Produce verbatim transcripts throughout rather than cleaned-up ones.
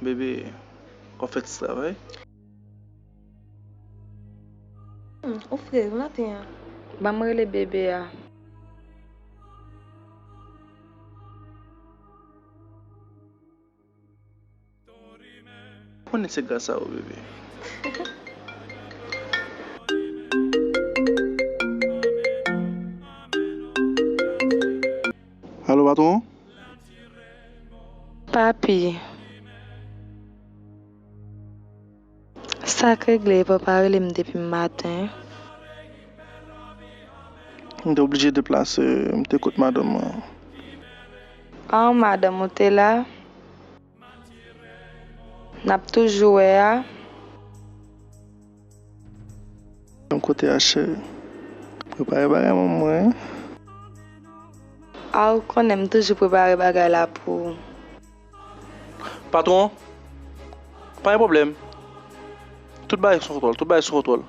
Bebe, w ap fè ti travay? Hmm, ou fre wi maten an. Ban m rele bebe a. Konnen se gras a ou, bebe. Alo, patwon? Papi. Sa k regle, papa rele m depi maten. M te oblije deplase, m te kot madanm mwen. An, madanm ou te la? N ap toujou wè a. Yon kote a, cheri. Prepare bagay manman mwen. A, ou konnen m toujou prepare bagay la pou ou. Patwon, pa gen pwoblèm. Tout bagay sou kontwòl, tout bagay sou kontwòl.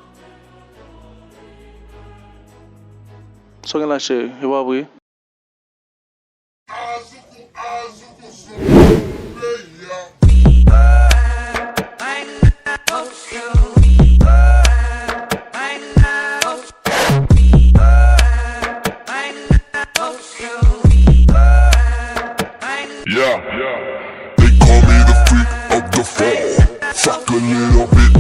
Sa w gen la, cheri, e pa vre? Yeah, they call me the freak of the fall. Fuck a little bit,